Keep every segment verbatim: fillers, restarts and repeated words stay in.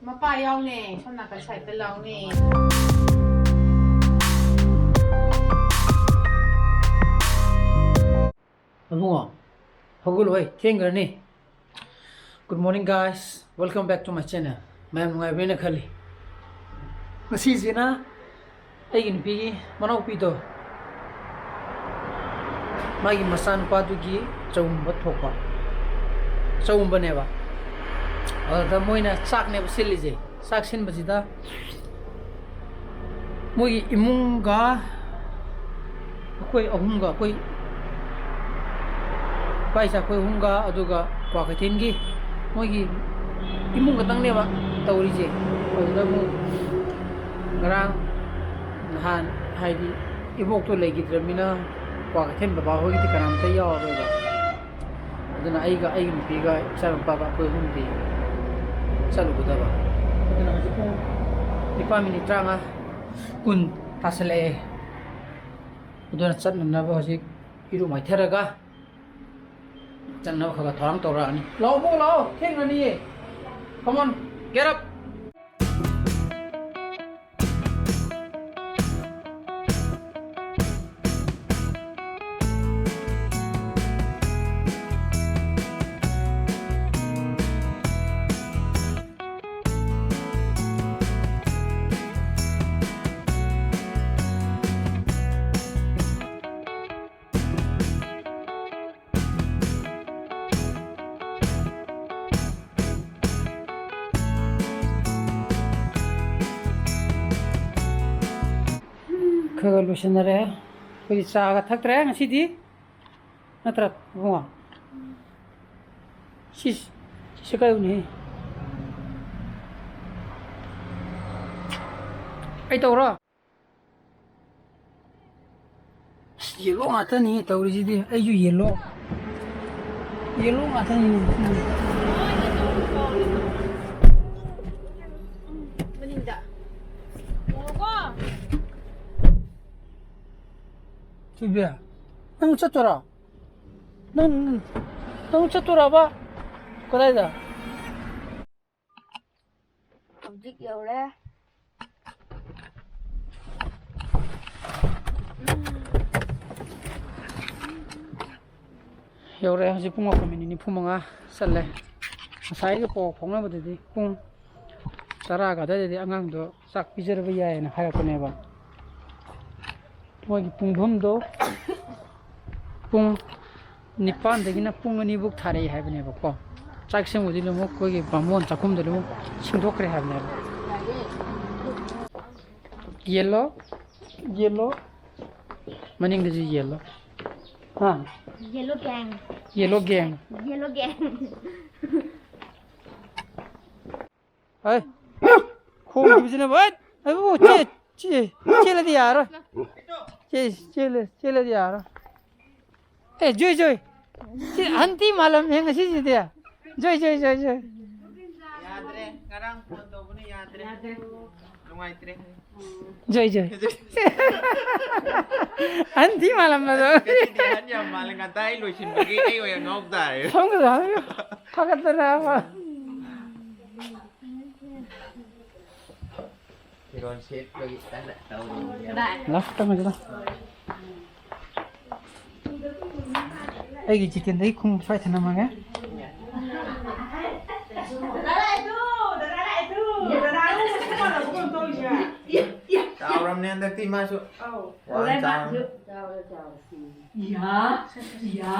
ꯃꯄꯥ ꯌꯥꯎꯅꯦ, ꯁꯣꯝ ꯅꯥꯀꯟ ꯁꯥꯏꯗꯇ ꯂꯥꯎꯅꯦ꯫ ꯑꯕꯨꯡꯉꯣ, ꯍꯧꯒꯠꯂꯣ ꯍꯩ, ꯊꯦꯡꯈ꯭ꯔꯅꯤ꯫ Good morning guys, welcome back to my channel. ꯃꯌꯥꯝ ꯅꯨꯡꯉꯥꯏꯕ꯭ꯔꯦꯅ ꯈꯜꯂꯤ꯫ ꯉꯁꯤꯁꯤꯅ ꯑꯩꯒꯤ ꯅꯨꯄꯤꯒꯤ ꯃꯅꯥꯎꯄꯤꯗꯣ, ꯃꯥꯒꯤ ꯃꯆꯥꯅꯨꯄꯥꯗꯨꯒꯤ ꯆꯥꯛꯎꯝꯕ ꯊꯣꯛꯄ, ꯆꯥꯛꯎꯝꯕꯅꯦꯕ꯫ ꯑꯗꯨꯗ ꯃꯣꯏꯅ ꯆꯥꯛꯅꯦꯕ ꯁꯤꯜꯂꯤꯁꯦ꯫ ꯆꯥꯛ ꯁꯤꯟꯕꯁꯤꯗ ꯃꯣꯏꯒꯤ ꯏꯃꯨꯡꯒ ꯑꯩꯈꯣꯏ ꯑꯍꯨꯝꯒ, ꯑꯩꯈꯣꯏ ꯏꯕꯥꯏꯁꯦ ꯑꯩꯈꯣꯏ ꯑꯍꯨꯝꯒ, ꯑꯗꯨꯒ ꯀ꯭ꯋꯥꯀꯩꯊꯦꯜꯒꯤ ꯃꯣꯏꯒꯤ ꯏꯃꯨꯡ ꯈꯛꯇꯪꯅꯦꯕ ꯇꯧꯔꯤꯁꯦ꯫ ꯑꯗꯨꯗ ꯑꯃꯨꯛ ꯉꯔꯥꯡ ꯅꯍꯥꯟ, ꯍꯥꯏꯗꯤ, ꯏꯕꯣꯛꯇꯣ ꯂꯩꯈꯤꯗ꯭ꯔꯕꯅꯤꯅ ꯀ꯭ꯋꯥꯀꯩꯊꯦꯜ ꯕꯕꯥ ꯍꯣꯏꯒꯤꯗꯤ ꯀꯅꯥꯝꯇ ꯌꯥꯎꯔꯔꯣꯏꯕ꯫ ꯑꯗꯨꯅ ꯑꯩꯒ ꯑꯩꯒꯤ ꯅꯨꯄꯤꯒ ꯏꯆꯥꯅꯨꯄꯥꯒ ꯑꯩꯈꯣꯏ ꯑꯍꯨꯝꯗꯤ ꯆꯠꯂꯨꯒꯗꯕ꯫ ꯑꯗꯨꯅ ꯍꯧꯖꯤꯛ ꯄꯨꯡ ꯅꯤꯄꯥꯟ ꯃꯤꯅꯤꯠ ꯇꯔꯥꯃꯉꯥ, ꯀꯨꯟ ꯇꯥꯁꯜꯂꯛꯑꯦ꯫ ꯑꯗꯨꯅ ꯆꯠꯅꯅꯕ ꯍꯧꯖꯤꯛ ꯏꯔꯨ ꯃꯥꯏꯊꯔꯒ ꯆꯠꯅꯕ ꯈꯔ ꯈꯔ ꯊꯧꯔꯥꯡ ꯇꯧꯔꯛꯑꯅꯤ꯫ ꯂꯥꯛꯑꯣ, ꯏꯕꯨꯡꯉꯣ, ꯂꯥꯛꯑꯣ, ꯊꯦꯡꯈ꯭ꯔꯅꯤꯌꯦ꯫ Come on, get up. ꯈꯔ ꯈꯔ ꯂꯣꯏꯁꯤꯟꯅꯔꯦ꯫ ꯑꯩꯈꯣꯏꯗꯤ ꯆꯥꯒ ꯊꯛꯇ꯭ꯔꯦ ꯉꯁꯤꯗꯤ꯫ ꯅꯠꯇ꯭ꯔꯥ, ꯏꯕꯨꯡꯉꯣ? ꯁꯤꯁ, ꯁꯤ ꯀꯥꯏ ꯎꯅꯤ? ꯑꯩ ꯇꯧꯔꯣ? ꯑꯁ, ꯌꯦꯜꯂꯣ ꯉꯥꯛꯇꯅꯤ ꯇꯧꯔꯤꯁꯤꯗꯤ꯫ ꯑꯩꯁꯨ ꯌꯦꯜꯂꯣ꯫ ꯌꯦꯜꯂꯣ ꯉꯥꯛꯇꯅꯤ꯫ ꯃꯅꯤꯡꯗ꯫ ꯌꯦꯡꯉꯣꯀꯣ꯫ ꯊꯣꯏꯕꯤ, ꯅꯪ ꯆꯠꯇꯣꯏꯔꯣ? ꯅꯪ, ꯅꯪ ꯆꯠꯇꯣꯏꯔꯕ? ꯀꯗꯥꯏꯗ? ꯍꯧꯖꯤꯛ ꯌꯧꯔꯦ꯫ ꯌꯧꯔꯛꯑꯦ꯫ ꯍꯧꯖꯤꯛ ꯄꯨꯡ ꯃꯥꯄꯟ ꯃꯤꯅꯤꯠ ꯅꯤꯐꯨ ꯃꯉꯥ ꯆꯠꯂꯦ꯫ ꯉꯁꯥꯏꯒꯤ ꯄꯥꯎ ꯐꯥꯎꯅꯕꯗꯗꯤ ꯄꯨꯡ ꯇꯔꯥꯒ ꯑꯗꯨꯋꯥꯏꯗꯗꯤ ꯑꯉꯥꯡꯗꯣ ꯆꯥꯛ ꯄꯤꯖꯔꯕ ꯌꯥꯏꯌꯦꯅ ꯍꯥꯏꯔꯛꯄꯅꯦꯕ꯫ ꯃꯣꯏꯒꯤ ꯄꯨꯡꯐꯝꯗꯣ ꯄꯨꯡ ꯅꯤꯄꯥꯟꯗꯒꯤꯅ ꯄꯨꯡ ꯑꯅꯤꯐꯧ ꯊꯥꯔꯛꯏ ꯍꯥꯏꯕꯅꯦꯕꯀꯣ꯫ ꯆꯥꯛ ꯁꯦꯝꯕꯗꯤ ꯂꯣꯏꯅꯃꯛ ꯑꯩꯈꯣꯏꯒꯤ ꯕꯥꯃꯣꯟ ꯆꯥꯛꯈꯨꯝꯗ ꯂꯣꯏꯅꯃꯛ ꯁꯤꯡꯗꯣꯛꯈ꯭ꯔꯦ ꯍꯥꯏꯕꯅꯦꯕ꯫ ꯌꯦꯜꯂꯣ, ꯌꯦꯜꯂꯣ, ꯃꯅꯤꯡꯗꯁꯨ ꯌꯦꯜꯂꯣ꯫ ꯍꯥ? Yellow gang. Yellow gang. Yellow gang. ꯍꯩ, ꯈꯣꯡꯈꯤꯕꯁꯤꯅ, ꯍꯩꯠ! ꯑꯩꯕꯨ ꯆꯦ-, ꯆꯦ-, ꯆꯦꯜꯂꯗꯤ ꯌꯥꯔꯣꯏ꯫ ꯆꯦ-, ꯆꯦꯜꯂꯦ, ꯆꯦꯜꯂꯗꯤ ꯌꯥꯔꯣꯏ꯫ ꯑꯦ, ꯖꯣꯏ, ꯖꯣꯏ꯫ ꯁꯤ ꯑꯍꯟꯊꯤ ꯃꯥꯜꯂꯝꯃꯦ ꯉꯁꯤꯁꯤꯗꯤ꯫ ꯖꯣꯏ, ꯖꯣꯏ, ꯖꯣꯏ, ꯖꯣꯏ꯫ ꯌꯥꯗ꯭ꯔꯦ, ꯉꯔꯥꯡ ꯐꯣꯟ ꯇꯧꯕꯅ ꯌꯥꯗ꯭ꯔꯦ꯫ ꯌꯥꯗ꯭ꯔꯦ꯫ ꯅꯨꯡꯉꯥꯏꯇ꯭ꯔꯦ꯫ ꯖꯣꯏ, ꯖꯣꯏ꯫ ꯑꯍꯟꯊꯤ ꯃꯥꯜꯂꯝꯕꯗꯣ꯫ ꯉꯁꯤꯗꯤ ꯑꯍꯟ ꯌꯥꯝ ꯃꯥꯜꯂꯦ, ꯉꯟꯇꯥ ꯑꯩ ꯂꯣꯏꯁꯤꯟꯕꯒꯤ ꯑꯩ ꯑꯣꯏꯅ ꯉꯥꯎ ꯇꯥꯔꯦ꯫ ꯁꯣꯝꯗ ꯂꯥꯛꯑꯒ ꯐꯒꯠꯇꯅ ꯑꯃ꯫ ꯐꯤꯔꯣꯜ ꯁꯦꯠꯄꯒꯤ ꯀꯟꯅ ꯇꯧꯔꯤ꯫ ꯂꯥꯛ, ꯇꯝꯃꯁꯤ ꯂꯥꯛ꯫ ꯑꯩꯒꯤ ꯖꯤꯇꯦꯟꯗꯒꯤ ꯈꯣꯡꯎꯞ ꯁ꯭ꯋꯥꯏ ꯊꯅꯝꯃꯒꯦ꯫ ꯆꯥꯎꯔꯝꯅꯦ ꯍꯟꯗꯛꯇꯤ ꯃꯥꯁꯨ꯫ ꯑꯧ꯫ ꯋꯥ ꯆꯥꯎꯔꯝꯅꯦ꯫ ꯏꯌꯥ, ꯏꯌꯥ꯫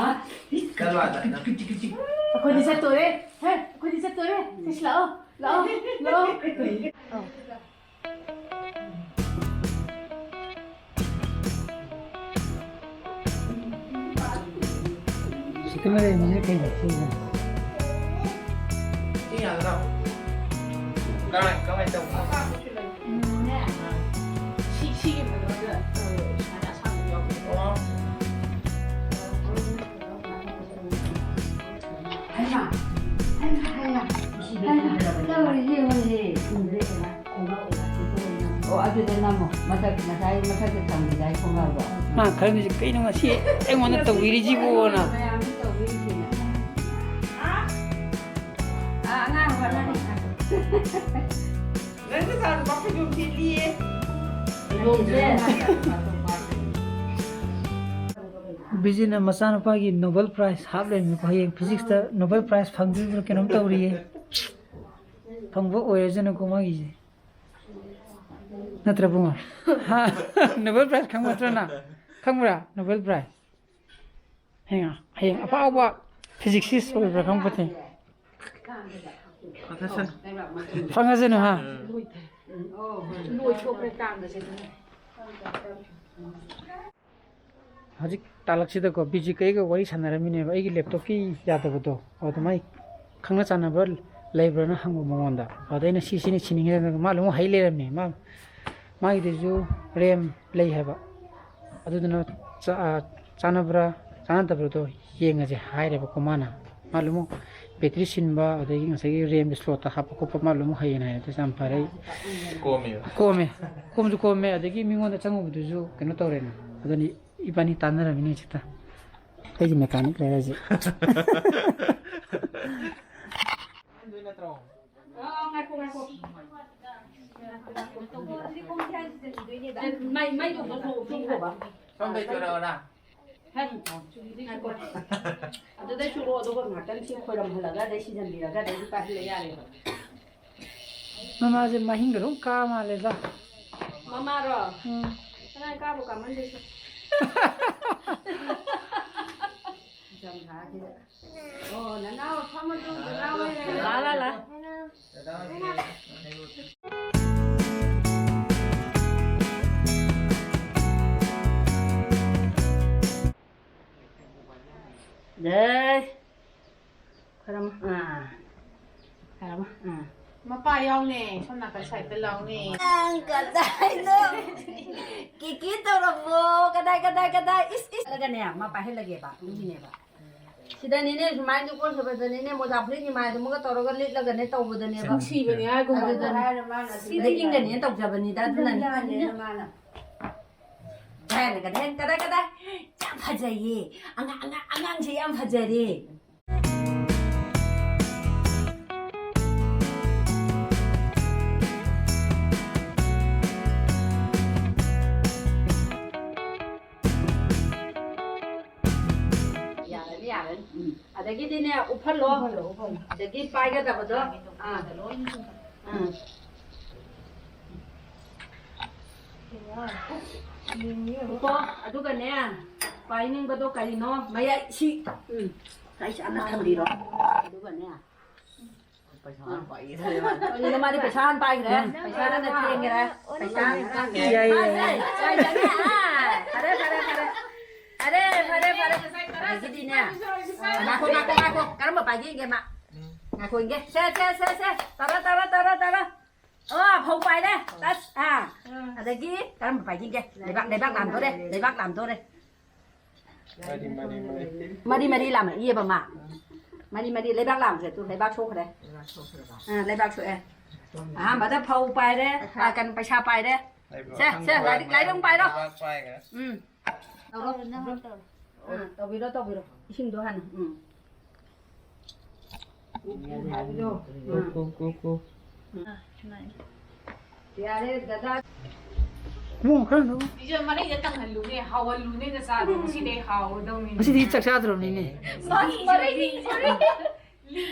ꯆꯠꯂꯣ ꯑꯥꯗ ꯅꯪ꯫ ꯑꯩꯈꯣꯏꯗꯤ ꯆꯠꯇꯣꯔꯦ꯫ ꯍꯦ, ꯑꯩꯈꯣꯏꯗꯤ ꯆꯠꯇꯣꯔꯦ꯫ ꯁꯤꯁꯤ ꯂꯥꯛꯑꯣ, ꯂꯥꯛꯑꯣ, ꯂꯥꯛꯑꯣ꯫ ꯑꯧ꯫ ꯁꯤꯗ ꯂꯩꯔꯝꯃꯤꯁꯦ ꯀꯩꯅꯣ ꯁꯤꯕꯣ? ꯁꯤ ꯌꯥꯗ꯭ꯔꯣ? ꯀꯃꯥꯏ, ꯀꯃꯥꯏ ꯇꯧꯕ? ꯎꯝꯅꯦ꯫ ꯁꯤ, ꯁꯤꯒꯤ ꯃꯅꯨꯡꯗ, ꯑ, ꯁꯨꯃꯥꯏꯅ ꯑꯁꯥꯡꯕ ꯌꯥꯎꯕꯅꯦ꯫ ꯑꯣ꯫ ꯍꯩꯃꯥ! ꯍꯩꯃꯥ, ꯍꯩꯃꯥ! ꯇꯧꯔꯤꯁꯦ ꯌꯦꯡꯉꯨꯅꯦ꯫ ꯑꯣ, ꯑꯗꯨꯗ ꯅꯝꯃꯣ꯫ ꯃꯊꯛ, ꯉꯁꯥꯏ ꯃꯊꯛꯇ ꯊꯝꯈꯤꯗꯥꯏ ꯈꯣꯡꯒ꯭ꯔꯥꯎꯗꯣ? ꯃꯥ ꯈꯜꯂꯝꯃꯤꯁꯦ, "ꯀꯩꯅꯣ ꯉꯁꯤ ꯑꯩꯉꯣꯟꯗ ꯇꯧꯕꯤꯔꯤꯁꯤꯕꯣꯅ?" ꯃꯌꯥꯝꯁꯨ ꯇꯧꯕꯤꯔꯤꯁꯤꯅ꯫ ꯑꯥ, ꯑꯉꯥꯡ ꯍꯣꯠꯅꯔꯤ꯫ ꯕꯤꯖꯤꯅ ꯃꯆꯥꯅꯨꯄꯥꯒꯤ Nobel Prize ꯍꯥꯞ ꯂꯩꯔꯝꯃꯤꯀꯣ꯫ ꯍꯌꯦꯡ ꯐꯤꯖꯤꯛꯁꯇ Nobel Prize ꯐꯪꯗꯣꯔꯤꯕ꯭ꯔꯥ ꯀꯩꯅꯣꯝ ꯇꯧꯔꯤꯌꯦ꯫ ꯐꯪꯕ ꯑꯣꯏꯔꯁꯅꯨꯀꯣ ꯃꯥꯒꯤꯁꯦ꯫ ꯅꯠꯇ꯭ꯔ ꯕꯨꯡꯉꯣ? ꯍꯥ? Nobel Prize ꯈꯪꯕ ꯅꯠꯇ꯭ꯔꯣ ꯅꯪ? ꯈꯪꯕ꯭ꯔꯥ? Nobel Prize꯫ ꯍꯌꯦꯡ, ꯍꯌꯦꯡ ꯑꯐꯥꯎꯕ physicist ꯑꯣꯏꯕ꯭ꯔꯥ ꯈꯪꯄꯣꯠꯇꯦ꯫ ꯐꯪꯉꯁꯅꯨ꯫ ꯐꯪꯉꯁꯅꯨ, ꯍꯥ? ꯎꯝ꯫ ꯂꯣꯏꯊꯣꯛꯈ꯭ꯔꯦ ꯇꯥꯡꯕꯁꯦ꯫ ꯍꯧꯖꯤꯛ ꯇꯥꯂꯛꯁꯤꯗꯀꯣ, ꯕꯤꯖꯤꯀ ꯑꯩꯒ ꯋꯥꯔꯤ ꯁꯥꯟꯅꯔꯝꯃꯤꯅꯦꯕ, ꯑꯩꯒꯤ ꯂꯦꯞꯇꯣꯞꯀꯤ ꯌꯥꯗꯕꯗꯣ, ꯑꯗꯨ ꯃꯥꯏ ꯈꯪꯅ ꯆꯥꯟꯅꯕ ꯂꯩꯕ꯭ꯔꯥꯅ ꯍꯪꯕ ꯃꯉꯣꯟꯗ꯫ ꯑꯗ ꯑꯩꯅ ꯁꯤ, ꯁꯤꯅꯤ, ꯁꯤꯅꯤ ꯍꯥꯏꯔꯒ ꯃꯥ ꯂꯣꯏꯅꯃꯛ ꯍꯩ ꯂꯩꯔꯝꯃꯦ꯫ ꯃꯥ, ꯃꯥꯒꯤꯗꯨꯁꯨ RAM ꯂꯩ ꯍꯥꯏꯕ, ꯑꯗꯨꯗꯨꯅ ꯆꯥ-, ꯆꯥꯟꯅꯕ꯭ꯔꯥ ꯆꯥꯟꯅꯗꯕ꯭ꯔꯥꯗꯣ ꯌꯦꯡꯉꯁꯦ ꯍꯥꯏꯔꯦꯕꯀꯣ ꯃꯥꯅ꯫ ꯃꯥ ꯂꯣꯏꯅꯃꯛ battery ꯁꯤꯟꯕ, ꯑꯗꯒꯤ ꯉꯁꯥꯏꯒꯤ RAM ꯁ꯭ꯂꯣꯠꯇ ꯍꯥꯞꯄ ꯈꯣꯠꯄ ꯃꯥ ꯂꯣꯏꯅꯃꯛ ꯍꯩꯌꯦꯅ ꯍꯥꯏ꯫ ꯑꯗꯨꯁꯨ ꯌꯥꯝ ꯐꯔꯦ꯫ ꯀꯣꯝꯃꯦ꯫ ꯀꯣꯝꯃꯦ꯫ ꯀꯣꯝꯁꯨ ꯀꯣꯝꯃꯦ, ꯑꯗꯒꯤ ꯃꯤꯉꯣꯟꯗ ꯆꯪꯉꯨꯕꯗꯨꯁꯨ ꯀꯩꯅꯣ ꯇꯧꯔꯦꯅ꯫ ꯑꯗꯨꯅꯤ ꯏꯕꯥꯅꯤ ꯇꯥꯟꯅꯔꯝꯃꯤꯅꯦ ꯍꯧꯖꯤꯛꯇ꯫ ꯑꯩꯒꯤ mechanic ꯂꯩꯔꯁꯦ꯫ ꯃꯩ, ꯃꯩꯗꯣ ꯃꯨꯠꯊꯣꯛ-, ꯃꯨꯠꯊꯣꯛꯈꯣꯕ꯫ ꯁꯣꯝꯗꯩ ꯆꯣꯔꯛꯑꯣꯔꯥ? ꯍꯦ, ꯉꯥꯏꯈꯣ꯫ ꯑꯗꯨꯗꯩ ꯆꯨꯔꯣ, ꯑꯗꯨꯒ ꯉꯥꯛꯇꯪ ꯁꯤ ꯈꯣꯏꯔꯝꯍꯜꯂꯒ, ꯑꯗꯩ ꯁꯤꯖꯟꯕꯤꯔꯒ, ꯑꯗꯩꯗꯤ ꯄꯥꯏꯍꯜꯂ ꯌꯥꯔꯦꯕ꯫ ꯃꯃꯥꯁꯦ ꯃꯍꯤꯡꯒ ꯑꯗꯨꯝ ꯀꯥ ꯃꯥꯜꯂꯦꯗ꯫ ꯃꯃꯥꯔꯣ? ꯎꯝ꯫ ꯀꯅꯥ ꯀꯥꯕꯨ ꯀꯥꯃꯟꯗꯦꯁꯦ꯫ ꯅꯤꯡꯊꯝꯊꯥꯁꯤꯗ꯫ ꯑꯣ, ꯅꯅꯥꯎ ꯐꯝꯃꯗꯣ, ꯅꯅꯥꯎ ꯍꯣꯏ ꯂꯩꯔꯦ꯫ ꯂꯥ, ꯂꯥ, ꯂꯥ꯫ ꯗꯦ꯫ ꯈꯔ ꯑꯃ, ꯑꯥ꯫ ꯈꯔ ꯑꯃ, ꯑꯥ꯫ ꯃꯄꯥ ꯌꯥꯎꯅꯦ, ꯁꯣꯝ ꯅꯥꯀꯟ ꯁꯥꯏꯗꯇ ꯂꯥꯎꯅꯦ꯫ ꯅꯪ ꯀꯗꯥꯏꯅꯣ? ꯀꯤꯀꯤ ꯇꯧꯔꯕꯣ? ꯀꯗꯥꯏ, ꯀꯗꯥꯏ, ꯀꯗꯥꯏ? ꯏꯁ, ꯏꯁ꯫ ꯆꯠꯂꯒꯅꯦ, ꯃꯥ ꯄꯥꯏꯍꯜꯂꯒꯦꯕ, ꯑꯗꯨꯒꯤꯅꯦꯕ꯫ ꯁꯤꯗꯅꯤꯅꯦ, ꯁꯨꯃꯥꯏꯅ ꯀꯣꯟ ꯁꯦꯝꯕꯗꯅꯤꯅꯦ, ꯃꯣꯖꯥ ꯐꯨꯔꯤꯠ ꯅꯤꯃꯥꯏꯗꯨꯃꯒ ꯇꯧꯔꯒ ꯂꯤꯠꯂꯒꯅꯦ ꯇꯧꯕꯗꯅꯦꯕ꯫ ꯅꯨꯡꯁꯤꯕꯅꯤ ꯍꯥꯏꯒꯨꯝꯕ꯫ ꯑꯗꯨꯗ ꯍꯥꯏꯔ ꯃꯥꯅ ꯁꯤꯗ ꯏꯪꯒꯅꯦꯅ ꯇꯧꯖꯕꯅꯤꯗ, ꯑꯗꯨꯅꯅꯦ꯫ ꯏꯪꯒꯅꯦꯅ ꯃꯥꯅ꯫ ꯀꯗꯥꯏ, ꯀꯗꯥꯏ, ꯀꯗꯥꯏ, ꯀꯗꯥꯏ? ꯌꯥꯝ ꯐꯖꯩꯌꯦ꯫ ꯑꯉꯥꯡ, ꯑꯉꯥꯡ, ꯑꯉꯥꯡꯁꯦ ꯌꯥꯝ ꯐꯖꯔꯦ꯫ ꯑꯗꯒꯤꯗꯤꯅꯦ, ꯎꯞꯍꯜꯂꯣ꯫ ꯎꯞꯍꯜꯂꯣ, ꯎꯞꯍꯜꯂꯣ꯫ ꯑꯗꯒꯤ ꯄꯥꯏꯒꯗꯕꯗꯣ꯫ ꯑꯥ꯫ ꯎꯝ꯫ ꯎꯞꯄꯣ꯫ ꯑꯗꯨꯒꯅꯦ, ꯄꯥꯏꯅꯤꯡꯕꯗꯣ ꯀꯔꯤꯅꯣ? ꯃꯌꯥꯏ ꯁꯤ꯫ ꯎꯝ꯫ ꯁꯥꯏ ꯆꯥꯅ ꯊꯝꯕꯤꯔꯣ꯫ ꯑꯗꯨꯒꯅꯦ꯫ ꯄꯩꯁꯥ ꯍꯥꯟꯅ ꯄꯥꯏꯒꯦ ꯇꯧꯔꯦ ꯃꯥꯅ꯫ ꯀꯔꯤꯅꯣ ꯃꯥꯗꯤ ꯄꯩꯁꯥ ꯍꯥꯟꯅ ꯄꯥꯏꯈ꯭ꯔꯦ? ꯎꯝ꯫ ꯄꯩꯁꯥ ꯍꯥꯟꯅ ꯊꯦꯡꯈ꯭ꯔꯦ꯫ ꯄꯩꯁꯥ ꯍꯥꯟꯅ ꯊꯦꯡꯈ꯭ꯔꯦ꯫ ꯌꯥꯏ, ꯌꯥꯏ, ꯌꯥꯏ꯫ ꯄꯥꯏꯈ꯭ꯔꯦ, ꯄꯥꯏꯈ꯭ꯔꯦ꯫ ꯐꯔꯦ, ꯐꯔꯦ, ꯐꯔꯦ꯫ ꯑꯗꯒꯤꯗꯤꯅꯦ꯫ ꯉꯥꯏꯈꯣ, ꯉꯥꯏꯈꯣ, ꯉꯥꯏꯈꯣ꯫ ꯀꯔꯝꯕ ꯄꯥꯏꯒꯦ ꯌꯦꯡꯒꯦ ꯃꯥ? ꯉꯥꯏꯈꯣ ꯌꯦꯡꯒꯦ꯫ ꯁꯦ, ꯁꯦ, ꯁꯦ, ꯁꯦ꯫ ꯇꯧꯔꯣ, ꯇꯧꯔꯣ, ꯇꯧꯔꯣ, ꯇꯧꯔꯣ꯫ ꯑꯣ, ꯐꯧ ꯄꯥꯏꯔꯦ꯫ ꯇꯁ꯫ ꯑꯥ꯫ ꯑꯗꯒꯤ ꯀꯔꯝꯕ ꯄꯥꯏꯒꯦ ꯌꯦꯡꯒꯦ? ꯂꯩꯕꯥꯛ, ꯂꯩꯕꯥꯛ ꯂꯥꯝꯗꯣꯔꯦ꯫ ꯂꯩꯕꯥꯛ ꯂꯥꯝꯗꯣꯔꯦ꯫ ꯃꯔꯤ, ꯃꯔꯤ, ꯃꯔꯤ꯫ ꯃꯔꯤ ꯃꯔꯤ ꯂꯥꯝꯃꯛꯏꯑꯕ ꯃꯥ꯫ ꯃꯔꯤ ꯃꯔꯤ ꯂꯩꯕꯥꯛ ꯂꯥꯝꯈ꯭ꯔꯦ ꯇꯨ, ꯂꯩꯕꯥꯛ ꯁꯣꯛꯈ꯭ꯔꯦ꯫ ꯂꯩꯕꯥꯛ ꯁꯣꯛꯈ꯭ꯔꯕ? ꯑꯥ, ꯂꯩꯕꯥꯛ ꯁꯣꯛꯑꯦ꯫ ꯑꯍꯥꯟꯕꯗ ꯐꯧ ꯄꯥꯏꯔꯦ, ꯄꯩꯁꯥ꯫ ꯑꯥ, ꯀꯩꯅꯣ, ꯄꯩꯁꯥ ꯄꯥꯏꯔꯦ꯫ ꯂꯩꯕꯥꯛ ꯁꯦ, ꯁꯦ, ꯂꯥꯏꯔꯤꯛ, ꯂꯥꯏꯔꯤꯛ ꯑꯃꯨꯛ ꯄꯥꯏꯔꯣ꯫ ꯂꯩꯕꯥꯛ ꯄꯥꯏꯈ꯭ꯔꯦ꯫ ꯎꯝ꯫ ꯇꯧꯔꯣ, ꯅꯪ ꯍꯥꯟꯅ ꯇꯧꯔꯣ꯫ ꯑꯥ, ꯇꯧꯕꯤꯔꯣ, ꯇꯧꯕꯤꯔꯣ꯫ ꯏꯁꯤꯡꯗꯣ ꯍꯥꯟꯅ꯫ ꯎꯝ꯫ ꯀꯣ, ꯀꯣ, ꯀꯣ, ꯀꯣ꯫ ꯌꯥꯔꯦ, ꯗꯗꯥ꯫ ꯏꯕꯨꯡꯉꯣ, ꯈꯔ ꯅꯣꯛꯎ꯫ ꯏꯆꯦ, ꯃꯔꯩꯗ ꯇꯪꯍꯜꯂꯨꯅꯦ, ꯍꯥꯎꯍꯜꯂꯨꯅꯦ, ꯅꯆꯥꯗꯣ ꯉꯁꯤꯗꯩ ꯍꯥꯎꯔꯗꯧꯅꯤꯅꯦ꯫ ꯉꯁꯤꯗꯤ ꯆꯥꯛ ꯆꯥꯗ꯭ꯔꯕꯅꯤꯅꯦ꯫ ꯁꯣꯔꯤ, ꯁꯣꯔꯤ, ꯁꯣꯔꯤ꯫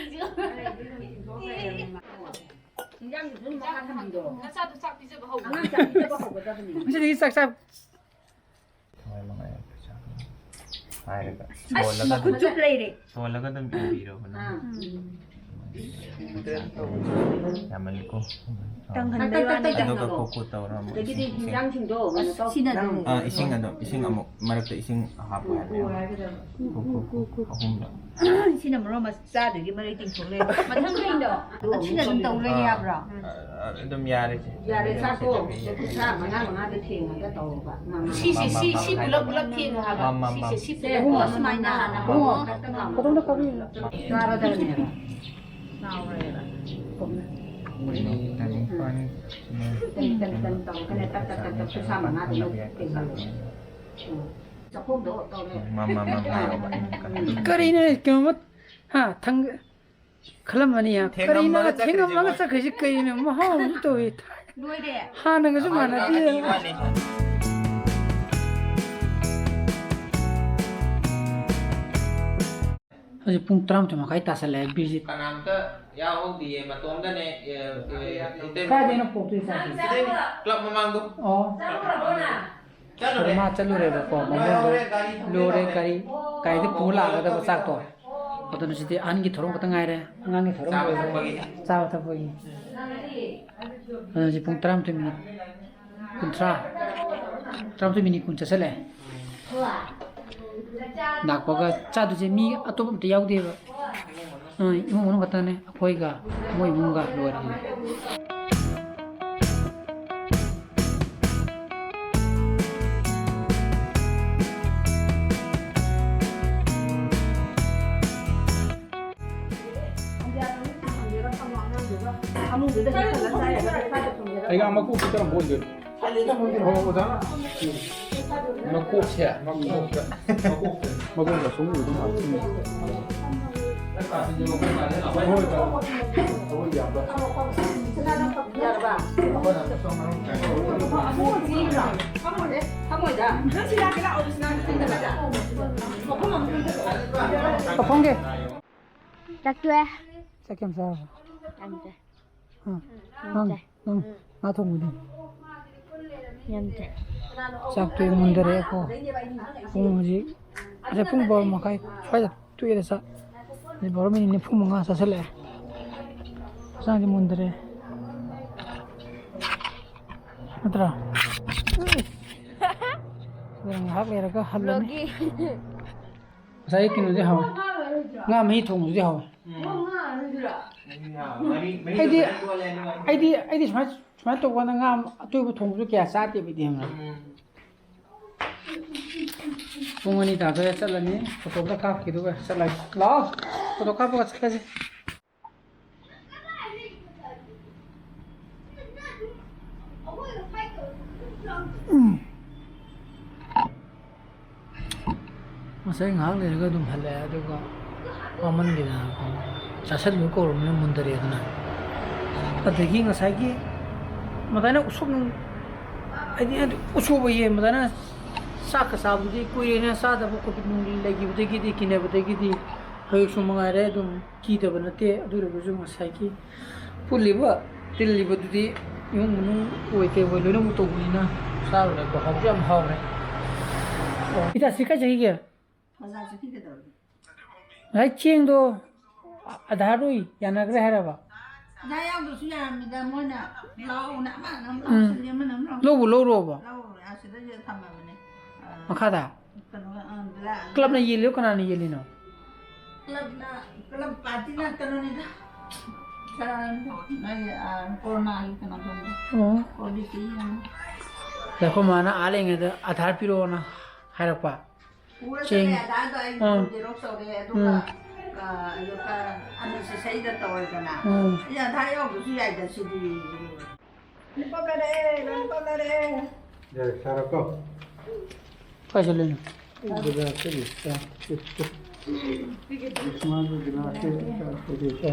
ꯂꯤꯡꯁꯨ꯫ ꯏꯟꯖꯥꯡꯗꯨꯁꯨ ꯃꯈꯥ ꯊꯝꯕꯤꯔꯣ꯫ ꯅꯆꯥꯗꯣ ꯆꯥꯛ ꯄꯤꯖꯕ ꯍꯧꯔꯣ꯫ ꯑꯉꯥꯡ ꯆꯥꯛ ꯄꯤꯖꯕ ꯍꯧꯒꯗꯕꯅꯤ꯫ ꯉꯁꯤꯗꯤ ꯆꯥꯛ ꯆꯥ- ꯊꯋꯥꯏ ꯃꯉꯥꯏ ꯄꯩꯁꯥ ꯍꯥꯏꯔꯒ ꯑꯁ, ꯁꯣꯜꯂꯒ ꯃꯈꯨꯠ ꯑꯗꯨꯝ, ꯆꯨꯞ ꯂꯩꯔꯦ꯫ ꯁꯣꯜꯂꯒ ꯑꯗꯨꯝ ꯏꯕꯤꯔꯕ ꯅꯪ? ꯑꯥ꯫ ꯌꯥꯝꯃꯜꯂꯤꯀꯣ꯫ ꯇꯪꯍꯟꯕꯩ ꯋꯥꯅꯤꯗ꯫ ꯑꯗꯨꯒ ꯀꯣꯀꯣ ꯇꯧꯔ ꯑꯃꯨꯛ ꯑꯗꯒꯤꯗꯤ ꯏꯁꯤꯡ, ꯏꯁꯤꯡ꯫ ꯍꯤꯟꯖꯥꯡꯁꯤꯡꯗꯣ ꯀꯩꯅꯣ ꯇꯧ-, ꯑꯁ, ꯁꯤꯅ ꯑꯗꯨꯝ꯫ ꯑꯥ, ꯏꯁꯤꯡ ꯑꯗꯨꯝ, ꯏꯁꯤꯡ ꯑꯃꯨꯛ ꯃꯔꯛꯇ ꯏꯁꯤꯡ ꯍꯥꯞꯄꯣ ꯍꯥꯏꯕꯅꯦ꯫ ꯀꯣꯀꯣ, ꯀꯣꯀꯣ, ꯑꯍꯨꯝꯂꯛ꯫ ꯁꯤꯅ ꯃꯔꯣꯟ ꯑꯃ ꯆꯥꯗꯣꯏꯒꯤ ꯃꯔꯩ ꯇꯤꯡꯊꯣꯛ ꯂꯩꯔꯦ꯫ ꯃꯊꯪ ꯀꯩꯅꯣ? ꯑꯗꯨ ꯑꯃꯨꯛ ꯁꯤꯅ ꯑꯗꯨꯝ ꯇꯧ ꯇꯧꯕꯤꯔꯣ꯫ ꯂꯩ ꯑꯥ꯫ ꯌꯥꯕ꯭ꯔꯣ? ꯑ, ꯑꯗꯨꯝ ꯌꯥꯔꯦ, ꯆꯦ꯫ ꯌꯥꯔꯦ, ꯆꯥꯛꯇꯣ ꯀꯨꯟꯊ꯭ꯔꯥ ꯃꯉꯥ ꯃꯉꯥꯗ ꯊꯦꯡꯉꯒ ꯇꯧꯔꯣꯕ꯫ ꯃꯥ, ꯃꯥ, ꯁꯤꯁꯦ, ꯃꯥ, ꯁꯤ, ꯃꯥ, ꯁꯤ ꯃꯥ, ꯄꯨꯂꯞ, ꯃꯥ, ꯄꯨꯂꯞ ꯊꯦꯡꯉꯣ ꯍꯥꯏꯕ꯫ ꯃꯥ, ꯃꯥ, ꯁꯤꯁꯦ, ꯃꯥ꯫ ꯁꯤ ꯁꯦ, ꯄꯨꯂꯞ꯫ ꯑꯣ, ꯁꯨꯃꯥꯏꯅ ꯍꯥꯟꯅ ꯍꯧꯔꯣ꯫ ꯏꯕꯨꯡꯉꯣ, ꯇꯛ, ꯇꯛ ꯂꯥꯎꯅ꯫ ꯈꯤꯇꯪꯗ ꯀꯛꯄꯤꯌꯨ꯫ ꯆꯥꯔꯗꯕꯅꯦꯕ꯫ ꯉꯥꯎꯔꯦꯕ꯫ ꯀꯨꯞꯅ꯫ ꯇꯅꯤ, ꯄꯥꯅꯤ꯫ ꯇꯅꯤ, ꯇꯅꯤ, ꯇꯅꯤ ꯇꯧꯔꯒꯅꯦ, ꯇꯛ, ꯇꯛ, ꯇꯛ, ꯇꯛ, ꯀꯨꯟꯊ꯭ꯔꯥ ꯃꯉꯥꯗ ꯂꯣꯏ ꯇꯦꯡꯍꯜꯂꯣ꯫ ꯎꯝ꯫ ꯆꯥꯛꯈꯣꯝꯗꯣ ꯇꯧꯔꯦ꯫ ꯃꯥ, ꯃꯥ, ꯃꯥ, ꯃꯥ ꯌꯥꯎꯕ꯫ ꯎꯝ꯫ ꯀꯔꯤꯅꯣ, ꯀꯩꯅꯣꯝꯃ, ꯍꯥ, ꯊꯪ-, ꯈꯜꯂꯝꯃꯅꯤ ꯍꯥ꯫ ꯊꯦꯡꯉꯝꯃꯒ ꯀꯔꯤꯅꯣ ꯆꯠꯈ꯭ꯔꯤꯁꯤꯕꯣ? ꯊꯦꯡꯉꯝꯃꯒ ꯆꯠꯈ꯭ꯔꯤꯁꯤ ꯀꯩꯅꯣ? ꯃꯍꯥꯎ ꯑꯃꯁꯨ ꯇꯧꯏ꯫ ꯂꯣꯏꯔꯦ꯫ ꯍꯥꯟꯅꯒꯁꯨ ꯑꯃ ꯃꯥꯟꯅꯗꯦ꯫ ꯑꯅꯤ ꯋꯥꯠꯂꯤ꯫ ꯍꯧꯖꯤꯛ ꯄꯨꯡ ꯇꯔꯥꯃꯥꯊꯣꯏ ꯃꯈꯥꯏ ꯇꯥꯁꯜꯂꯛꯑꯦ꯫ ꯕꯤꯔꯖꯤꯠ ꯀꯅꯥꯝꯇ ꯌꯥꯎꯍꯧꯗꯤꯌꯦ ꯃꯇꯣꯝꯗꯅꯦ꯫ ꯑꯦ, ꯑꯦ, ꯀꯥꯏꯗꯩꯅꯣ ꯄꯣꯛꯇꯣꯏ ꯆꯥꯛꯁꯦ? ꯁꯤꯗꯩꯅꯦ, ꯀ꯭ꯂꯕ ꯃꯃꯥꯡꯗꯣ꯫ ꯑꯣ꯫ ꯆꯠꯂꯨꯔꯦ꯫ ꯃꯥ ꯆꯠꯂꯨꯔꯦꯕꯀꯣ, ꯃꯉꯣꯟꯗ ꯂꯣꯏꯔꯦ, ꯒꯥꯔꯤ ꯂꯣꯏꯔꯦ, ꯊꯝꯃꯦ꯫ ꯒꯥꯔꯤ, ꯒꯥꯔꯤꯗ ꯄꯨ ꯂꯥꯛꯀꯗꯕ ꯆꯥꯛꯇꯣ꯫ ꯑꯗꯨꯅ ꯁꯤꯗꯤ ꯑꯍꯟꯒꯤ ꯊꯧꯔꯝ ꯈꯛꯇ ꯉꯥꯏꯔꯦ, ꯑꯉꯥꯡꯒꯤ ꯊꯧꯔꯝ ꯆꯥꯕ ꯂꯣꯏꯔꯦ꯫ ꯊꯛꯄꯒꯤ꯫ ꯆꯥꯕ ꯊꯛꯄꯒꯤ꯫ ꯑꯗꯨꯅ ꯍꯧꯖꯤꯛ ꯄꯨꯡ ꯇꯔꯥꯃꯥꯊꯣꯏ ꯃꯤꯅꯤꯠ ꯀꯨꯟꯊ꯭ꯔꯥ, ꯇꯔꯥꯃꯥꯊꯣꯏ ꯃꯤꯅꯤꯠ ꯀꯨꯟ ꯆꯠꯁꯜꯂꯛꯑꯦ꯫ ꯂꯥꯛꯄꯒ ꯆꯥꯗꯣꯏꯁꯦ ꯃꯤ ꯑꯇꯣꯞꯄ ꯑꯝꯇ ꯌꯥꯎꯗꯦꯕ꯫ ꯑ, ꯏꯃꯨꯡ ꯃꯅꯨꯡ ꯈꯛꯇꯅꯦ, ꯑꯩꯈꯣꯏꯒ ꯃꯣꯏ ꯏꯃꯨꯡꯒ ꯂꯣꯏꯔꯦ꯫ ꯑꯩꯒ ꯃꯀꯣꯛꯁꯤ ꯀꯔꯝꯕ ꯑꯣꯏꯗꯣꯏꯅꯣ? ꯃꯀꯣꯛꯁꯦ, ꯃꯀꯣꯛꯇ, ꯃꯀꯣꯛꯇ ꯁꯨꯝ ꯎꯏꯗꯅ꯫ ꯐꯝꯒꯦ꯫ ꯆꯥꯛ ꯇꯣꯛꯑꯦ꯫ ꯆꯥꯛ ꯀꯌꯥꯝ ꯆꯥꯔꯕ? ꯌꯥꯝꯗꯦ꯫ ꯑ, ꯌꯥꯝꯗꯦ꯫ ꯅꯪ, ꯅꯪ ꯉꯥ ꯊꯣꯡꯕꯗꯤ? ꯌꯥꯝꯗꯦ꯫ ꯆꯥꯛꯇꯣ ꯃꯨꯟꯗꯔꯦꯀꯣ꯫ ꯄꯨꯡ ꯍꯧꯖꯤꯛ, ꯉꯁꯥꯏ ꯄꯨꯡ ꯕꯥꯔꯣ ꯃꯈꯥꯏ ꯁ꯭ꯋꯥꯏꯗ ꯇꯣꯛꯑꯦꯗ ꯆꯥꯛ꯫ ꯍꯧꯖꯤꯛ ꯕꯥꯔꯣ ꯃꯤꯅꯤꯠ ꯅꯤꯐꯨ ꯃꯉꯥ ꯆꯥꯁꯤꯜꯂꯛꯑꯦ꯫ ꯍꯛꯆꯥꯡꯁꯦ ꯃꯨꯟꯗꯔꯦ꯫ ꯅꯠꯇ꯭ꯔꯥ? ꯉꯥꯏꯍꯥꯛ ꯂꯩꯔꯒ ꯍꯜꯂꯅꯤ꯫ ꯉꯁꯥꯏ ꯀꯩꯅꯣꯗꯤ ꯍꯥꯎꯋꯦ꯫ ꯉꯥ ꯃꯍꯤ ꯊꯣꯡꯕꯗꯨꯗꯤ ꯍꯥꯎꯋꯦ꯫ ꯎꯝ꯫ ꯑꯩꯗꯤ, ꯑꯩꯗꯤ, ꯑꯩꯗꯤ ꯁꯨꯃꯥꯏꯅ, ꯁꯨꯃꯥꯏꯅ ꯇꯧꯕ ꯀꯥꯟꯗ ꯉꯥ ꯑꯇꯣꯏꯕ ꯊꯣꯡꯕꯁꯨ ꯀꯌꯥ ꯆꯥꯗꯦꯕ ꯑꯩꯗꯤ, ꯈꯪꯕ꯭ꯔꯥ? ꯎꯝ꯫ ꯄꯨꯡ ꯑꯅꯤ ꯇꯥꯗꯣꯔꯦ, ꯆꯠꯂꯅꯤ꯫ ꯐꯣꯇꯣ ꯑꯝꯇ ꯀꯥꯞꯈꯤꯗꯨꯒ ꯆꯠꯂꯒꯦ꯫ ꯂꯥꯛꯑꯣ, ꯐꯣꯇꯣ ꯀꯥꯞꯄꯒ ꯆꯠꯂꯁꯤ꯫ ꯎꯝ꯫ ꯉꯁꯥꯏ ꯉꯥꯏꯍꯥꯛ ꯂꯩꯔꯒ ꯑꯗꯨꯝ ꯍꯜꯂꯛꯑꯦ, ꯑꯗꯨꯒ ꯋꯥꯃꯟꯈꯤꯗꯅꯀꯣ, ꯆꯥꯁꯜꯂꯨ ꯀꯧꯔꯕꯅꯤꯅ ꯃꯨꯟꯗꯔꯦꯗꯅ꯫ ꯑꯗꯒꯤ ꯉꯁꯥꯏꯒꯤ ꯃꯇꯥꯏꯅ ꯎꯁꯣꯞ ꯅꯨꯡ, ꯍꯥꯏꯗꯤ, ꯍꯥꯏꯗꯤ ꯎꯁꯣꯞ ꯑꯌꯦ, ꯃꯇꯥꯏꯅ ꯆꯥꯛꯀ ꯆꯥꯕꯗꯨꯗꯤ ꯀꯨꯏꯔꯦꯅ ꯆꯥꯗꯕ, ꯀꯣꯚꯤꯗ ꯅꯨꯡ ꯂꯩꯈꯤꯕꯗꯒꯤꯗꯤ, ꯀꯤꯅꯕꯗꯒꯤꯗꯤ꯫ ꯍꯧꯖꯤꯛꯁꯨ ꯃꯉꯥꯏꯔꯦ, ꯑꯗꯨꯝ ꯀꯤꯗꯕ ꯅꯠꯇꯦ꯫ ꯑꯗꯨ ꯑꯣꯏꯔꯒꯁꯨ ꯉꯁꯥꯏꯒꯤ ꯐꯨꯠꯂꯤꯕ, ꯇꯤꯜꯂꯤꯕꯗꯨꯗꯤ ꯏꯃꯨꯡ ꯃꯅꯨꯡ ꯑꯣꯏ ꯀꯩ ꯑꯣꯏ ꯂꯣꯏꯅꯃꯛ ꯇꯧꯕꯅꯤꯅ ꯆꯥꯔꯨꯔꯦꯀꯣ꯫ ꯍꯥꯎꯁꯨ ꯌꯥꯝ ꯍꯥꯎꯔꯦ꯫ ꯑꯣ, ꯏꯇꯥ ꯁꯤ ꯀꯥꯏ ꯆꯠꯈꯤꯒꯦ? ꯕꯖꯥꯔ ꯆꯠꯈꯤ ꯀꯩꯗꯧꯔꯒꯦ? ꯉꯁꯥꯏ ꯆꯦꯡꯗꯣ ꯑꯙꯥꯔ ꯌꯥꯅꯈ꯭ꯔꯦ ꯍꯥꯏꯔꯕ? ꯑꯙꯥꯔ ꯌꯥꯎꯗ꯭ꯔꯁꯨ ꯌꯥꯔꯝꯃꯤꯗ, ꯃꯣꯏꯅ ꯂꯥꯎꯅ ꯑꯃꯅ ꯑꯃ ꯎꯝ꯫ ꯂꯥꯎꯁꯤꯜꯂꯤ, ꯑꯃꯅ ꯑꯃ ꯂꯥꯎꯁꯤꯜꯂꯤ꯫ ꯂꯧꯕꯨ ꯂꯧꯔꯨꯔꯕꯣ? ꯂꯧꯔꯨꯔꯦ, ꯑꯁꯤꯗ ꯊꯝꯃꯕꯅꯦ꯫ ꯑ, ꯃꯈꯥꯗ? ꯀꯩꯅꯣ, ꯑ, ꯕ꯭ꯂꯦꯛ꯫ ꯀ꯭ꯂꯕꯅ ꯌꯦꯜꯂꯤꯔꯣ, ꯀꯅꯥꯅ ꯌꯦꯜꯂꯤꯅꯣ? ꯀ꯭ꯂꯕꯅ, ꯀ꯭ꯂꯕ ꯄꯥꯔꯇꯤꯅ ꯀꯩꯅꯣꯅꯤꯗ꯫ ꯀꯩꯅꯣꯅꯤꯗ, ꯅꯣꯏꯒꯤ, ꯑ, ꯀꯣꯔꯣꯅꯥꯒꯤ ꯀꯩꯅꯣ ꯇꯧꯕꯗꯣ꯫ ꯑꯣ꯫ ꯀ꯭ꯋꯥꯂꯤꯇꯤ ꯌꯦꯡꯉꯣ꯫ ꯑꯩꯈꯣꯏ ꯃꯥꯅ ꯑꯥ ꯂꯩꯉꯩꯗ ꯑꯙꯥꯔ ꯄꯤꯔꯛꯑꯣꯅ ꯍꯥꯏꯔꯛꯄ꯫ ꯄꯨꯔ ꯆꯦꯡ꯫ ꯆꯠꯂꯦ, ꯑꯙꯥꯔꯗꯣ ꯑꯩ ꯎꯝ꯫ ꯖꯦꯔꯣꯛꯁ ꯇꯧꯔꯦ, ꯑꯗꯨꯒ, ꯎꯝ꯫ ꯑ, ꯑꯗꯨꯒ ꯑꯅꯤ ꯁꯤꯁꯩꯗ ꯇꯧꯔꯦꯗꯅ꯫ ꯎꯝ꯫ ꯑꯩ ꯑꯙꯥꯔ ꯌꯥꯎꯗ꯭ꯔꯁꯨ ꯌꯥꯏꯗ ꯁꯤꯗꯤ꯫ ꯂꯣꯂꯤꯄꯣꯞ ꯂꯩꯔꯛꯑꯦ, ꯂꯣꯂꯤꯄꯣꯞ ꯂꯩꯔꯛꯑꯦ꯫ ꯌꯥꯔꯦ, ꯆꯥꯔꯣꯀꯣ꯫ ꯀꯥꯏ ꯆꯠꯂꯤꯅꯣ? ꯑꯩ ꯕꯖꯥꯔ ꯆꯠꯂꯤ, ꯆꯥ ꯆꯠꯇꯦ꯫ ꯃꯥꯁꯨ ꯒꯤꯂꯥꯁꯁꯦ ꯆꯥ ꯆꯠꯂꯤ, ꯆꯥ꯫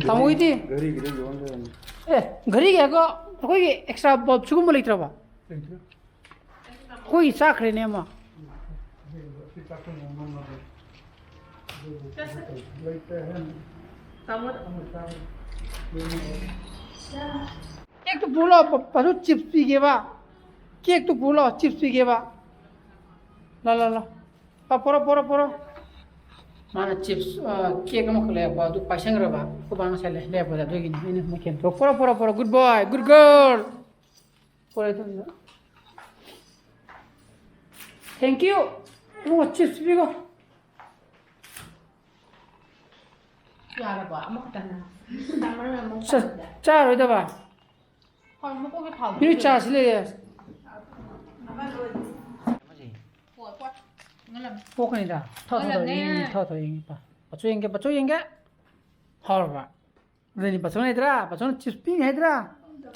ꯇꯥꯃꯣ ꯍꯣꯏꯗꯤ? ꯘꯔꯤꯒꯤꯗ ꯌꯣꯟ ꯂꯩꯔꯝꯃꯦ꯫ ꯑꯦ, ꯘꯔꯤꯒꯤ ꯍꯥꯏꯀꯣ, ꯑꯩꯈꯣꯏꯒꯤ ꯑꯦꯛꯁꯇ꯭ꯔꯥ ꯕꯜꯕ ꯁꯤꯒꯨꯝꯕ ꯂꯩꯇ꯭ꯔꯕ? ꯂꯩꯇ꯭ꯔꯦ꯫ ꯑꯩꯈꯣꯏꯒꯤ ꯆꯥꯈ꯭ꯔꯦꯅꯦ ꯑꯃ꯫ ꯀꯦꯛꯇꯨ ꯄꯨꯔꯣ ꯂꯥꯛꯑꯣ, ꯄ-, ꯄꯥꯁꯨ ꯆꯤꯞꯁ ꯄꯤꯒꯦꯕ꯫ ꯀꯦꯛꯇꯨ ꯄꯨꯔꯣ ꯂꯥꯛꯑꯣ, ꯆꯤꯞꯁ ꯄꯤꯒꯦꯕ꯫ ꯂꯥ, ꯂꯥ, ꯂꯥ꯫ ꯄꯥ-, ꯄꯣꯔꯣ, ꯄꯣꯔꯣ, ꯄꯣꯔꯣ꯫ ꯃꯥꯅ ꯆꯤꯞꯁ, ꯑ, ꯀꯦꯛ ꯑꯃꯈꯛ ꯂꯩꯔꯛꯄ, ꯑꯗꯨ ꯄꯥꯏꯁꯟꯈ꯭ꯔꯕ꯫ ꯑꯩꯈꯣꯏ ꯕꯥꯅ ꯉꯁꯥꯏ ꯂꯩ-, ꯂꯩꯔꯛꯄꯗ, ꯑꯗꯨꯒꯤꯅꯤ ꯑꯩꯅ ꯃꯈꯦꯟ ꯊꯣꯛ-, ꯄꯣꯔꯣ, ꯄꯣꯔꯣ, ꯄꯣꯔꯣ, good boy, good girl꯫ ꯄꯣꯔꯣ, ꯏꯊꯟꯗ꯫ Thank you꯫ ꯏꯕꯨꯡꯉꯣ, ꯆꯤꯞꯁ ꯄꯤꯈꯣ꯫ ꯌꯥꯔꯕꯣ? ꯑꯃꯈꯛꯇꯪꯅ? ꯆꯥ-, ꯆꯥꯔꯣꯏꯗꯕ? ꯍꯣꯏ, ꯃꯀꯣꯛꯀꯤ ꯊꯥꯎꯗꯣ ꯃꯤ ꯂꯣꯏꯔꯦ꯫ ꯆꯥꯁꯤ ꯂꯩꯌꯦ꯫ ꯍꯣꯏ, ꯍꯣꯏ꯫ ꯉꯜꯂꯝꯃꯦ꯫ ꯄꯣꯛꯀꯅꯤꯗ꯫ ꯊꯣ, ꯊꯣ, ꯊꯣ, ꯉꯜꯂꯝꯃꯦ꯫ ꯌꯦꯡꯉꯤ, ꯊꯣ, ꯊꯣ, ꯌꯦꯡꯉꯤ, ꯄꯥ꯫ ꯄꯥꯆꯧ ꯌꯦꯡꯒꯦ, ꯄꯥꯆꯧ ꯌꯦꯡꯒꯦ꯫ ꯍꯥꯎꯔꯕ? ꯑꯗꯨꯅꯤ ꯄꯥꯆꯧꯅ ꯍꯥꯏꯗ꯭ꯔꯥ? ꯄꯥꯆꯧꯅ ꯆꯤꯞꯁ ꯄꯤꯅꯤ ꯍꯥꯏꯗ꯭ꯔꯥ?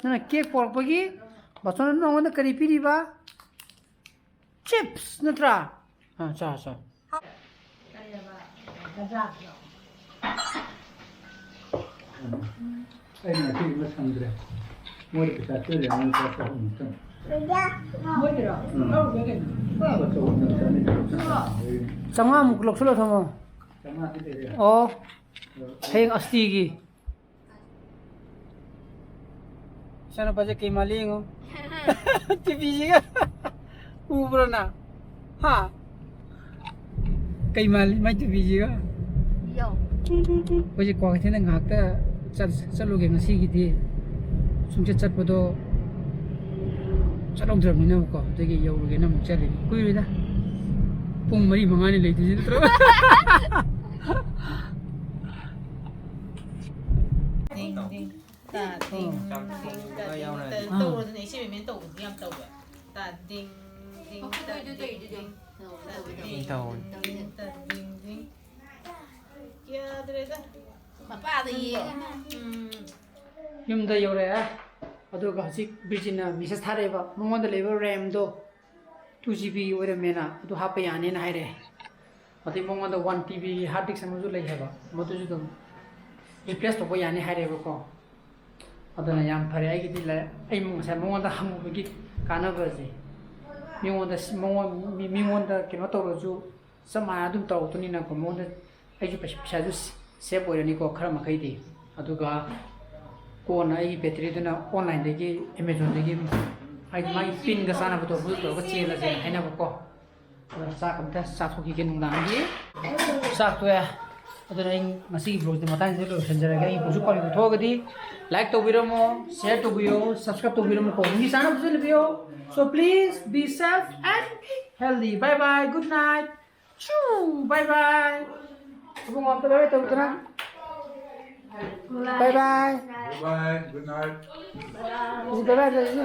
ꯅꯪꯅ ꯀꯦꯛ ꯄꯣꯔꯛꯄꯒꯤ ꯄꯥꯆꯧꯅ ꯅꯉꯣꯟꯗ ꯀꯔꯤ ꯄꯤꯔꯤꯕ? ꯆꯤꯞꯁ ꯅꯠꯇ꯭ꯔꯥ? ꯑꯥ, ꯆꯥ, ꯆꯥ꯫ ꯑꯩꯅ ꯑꯁꯤꯒꯨꯝꯕ ꯁꯪꯗ꯭ꯔꯦ꯫ ꯃꯣꯏꯗ ꯄꯩꯁꯥ ꯄꯤꯔꯦ, ꯃꯣꯏ ꯂꯨꯄꯥ ꯆꯍꯨꯝ ꯆꯪꯉꯦ꯫ ꯃꯣꯏꯒꯤꯔꯣ? ꯎꯝ꯫ ꯂꯧꯔꯨꯒꯦ ꯀꯩꯅꯣ꯫ ꯂꯨꯄꯥ ꯆꯍꯨꯝ ꯆꯪꯉꯦ꯫ ꯆꯥꯝꯃꯉꯥꯃꯨꯛ ꯂꯧꯁꯤꯜꯂꯣ ꯊꯝꯃꯣ꯫ ꯑꯣ, ꯍꯌꯦꯡ ꯑꯁꯇꯤꯒꯤ꯫ ꯏꯆꯥꯅꯨꯄꯥꯁꯦ ꯀꯩ ꯃꯥꯜꯂꯤ ꯌꯦꯡꯉꯣ꯫ ꯇꯨꯄꯤꯁꯤꯒ꯫ ꯎꯕ꯭ꯔꯣ ꯅꯪ? ꯍꯥ? ꯀꯩ ꯃꯥꯜꯂꯤ ꯃꯥꯏ ꯇꯨꯄꯤꯁꯤꯒ? ꯌꯣ꯫ ꯑꯩꯈꯣꯏꯁꯦ ꯀ꯭ꯋꯥꯀꯩꯊꯦꯜꯗ ꯉꯥꯏꯍꯥꯛꯇ ꯆꯠ-, ꯆꯠꯂꯨꯒꯦ ꯉꯁꯤꯒꯤꯗꯤ꯫ ꯁꯨꯝꯆꯠ ꯆꯠꯄꯗꯣ ꯆꯠꯍꯧꯗ꯭ꯔꯕꯅꯤꯅꯕꯀꯣ, ꯑꯗꯨꯒꯤ ꯌꯧꯔꯨꯒꯦꯅ ꯑꯃꯨꯛ ꯆꯠꯂꯤꯅꯤ꯫ ꯀꯨꯏꯔꯣꯏꯗ꯫ ꯄꯨꯡ ꯃꯔꯤ ꯃꯉꯥꯅꯤ ꯂꯩꯗꯣꯏꯁꯤ ꯅꯠꯇ꯭ꯔꯣ? ꯗꯤꯡ, ꯗꯤꯡ, ꯇꯥ, ꯗꯤꯡ, ꯗꯤꯡ, ꯇꯥ, ꯗꯤꯡ, ꯇꯥ, ꯇꯧꯔꯣ ꯑꯗꯨꯅꯦ, ꯏꯆꯦ ꯕꯦꯝꯃꯅ ꯇꯧꯕꯗꯤ ꯌꯥꯝ ꯇꯧꯋꯦ꯫ ꯇꯥ, ꯗꯤꯡ, ꯗꯤꯡ, ꯇꯥ, ꯗꯤꯡ, ꯗꯤꯡ, ꯇꯥ, ꯗꯤꯡ, ꯗꯤꯡ, ꯇꯥ, ꯗꯤꯡ, ꯗꯤꯡ꯫ ꯌꯥꯗ꯭ꯔꯦꯗ꯫ ꯃꯄꯥꯗ ꯌꯦꯡꯉꯒ꯫ ꯎꯝ꯫ ꯌꯨꯝꯗ ꯌꯧꯔꯛꯑꯦ꯫ ꯑꯗꯨꯒ ꯍꯧꯖꯤꯛ ꯕꯤꯔꯖꯤꯟꯅ message ꯊꯥꯔꯛꯑꯦꯕ, ꯃꯉꯣꯟꯗ ꯂꯩꯕ RAM ꯗꯣ two GB ꯑꯣꯏꯔꯝꯃꯦꯅ, ꯑꯗꯨ ꯍꯥꯞꯄ ꯌꯥꯅꯦꯅ ꯍꯥꯏꯔꯛꯑꯦ꯫ ꯑꯗꯩ ꯃꯉꯣꯟꯗ one TB hard disk ꯑꯃꯁꯨ ꯂꯩ ꯍꯥꯏꯕ, ꯃꯗꯨꯁꯨ ꯑꯗꯨꯝ replace ꯇꯧꯕ ꯌꯥꯅꯤ ꯍꯥꯏꯔꯦꯕꯀꯣ꯫ ꯑꯗꯨꯅ ꯌꯥꯝ ꯐꯔꯦ ꯑꯩꯒꯤꯗꯤ ꯂꯩ-, ꯑꯩ ꯉꯁꯥꯏ ꯃꯉꯣꯟꯗ ꯍꯪꯉꯨꯕꯒꯤ ꯀꯥꯟꯅꯕꯁꯦ꯫ ꯃꯤꯉꯣꯟꯗ ꯁꯤ-, ꯃꯉꯣꯟ-, ꯃꯤ-, ꯃꯤꯉꯣꯟꯗ ꯀꯩꯅꯣ ꯇꯧꯔꯁꯨ ꯆꯞ ꯃꯥꯟꯅ ꯑꯗꯨꯝ ꯇꯧꯔꯛꯇꯣꯏꯅꯤꯅꯀꯣ, ꯃꯉꯣꯟꯗ ꯑꯩꯁꯨ ꯄꯩꯁꯥ, ꯄꯩꯁꯥꯁꯨ save ꯑꯣꯏꯔꯅꯤꯀꯣ ꯈꯔ ꯃꯈꯩꯗꯤ꯫ ꯑꯗꯨꯒ ꯀꯣꯟꯅ ꯑꯩꯒꯤ battery ꯗꯨꯅ online ꯗꯒꯤ, Amazon ꯗꯒꯤ, ꯍꯥꯏꯗꯤ ꯃꯥꯒꯤ pin ꯒ ꯆꯥꯟꯅꯕꯗꯣ ꯑꯗꯨ ꯇꯧꯔꯒ ꯆꯦꯜꯂꯁꯦꯅ ꯍꯥꯏꯅꯕꯀꯣ꯫ ꯑꯗꯣ ꯆꯥꯛ ꯑꯝꯇ ꯆꯥꯊꯣꯛꯈꯤꯒꯦ ꯅꯨꯡꯗꯥꯡꯒꯤ꯫ ꯆꯥꯛ ꯇꯣꯛꯑꯦ꯫ ꯑꯗꯨꯅ ꯑꯩ ꯉꯁꯤꯒꯤ vlog ꯁꯦ ꯃꯇꯥꯡꯁꯤꯗ ꯂꯣꯏꯁꯤꯟꯖꯔꯒꯦ꯫ ꯑꯩꯒꯤ vlog ꯁꯨ ꯄꯥꯝꯕꯤꯕ ꯊꯣꯛꯑꯒꯗꯤ like ꯇꯧꯕꯤꯔꯝꯃꯣ, share ꯇꯧꯕꯤꯌꯣ, subscribe ꯇꯧꯕꯤꯔꯝꯃꯣ, ꯀꯣ ꯅꯪꯒꯤ ꯆꯥꯅꯕꯁꯨ ꯂꯩꯕꯤꯌꯣ꯫ So please be safe and healthy. Bye bye, good night. ꯁꯨ, bye bye. ꯏꯕꯨꯡꯉꯣ, ꯑꯝꯇ bye bye ꯇꯧꯗꯅ꯫ Bye bye. Bye bye, good night. ꯁꯤ bye bye ꯇꯧꯁꯤ꯫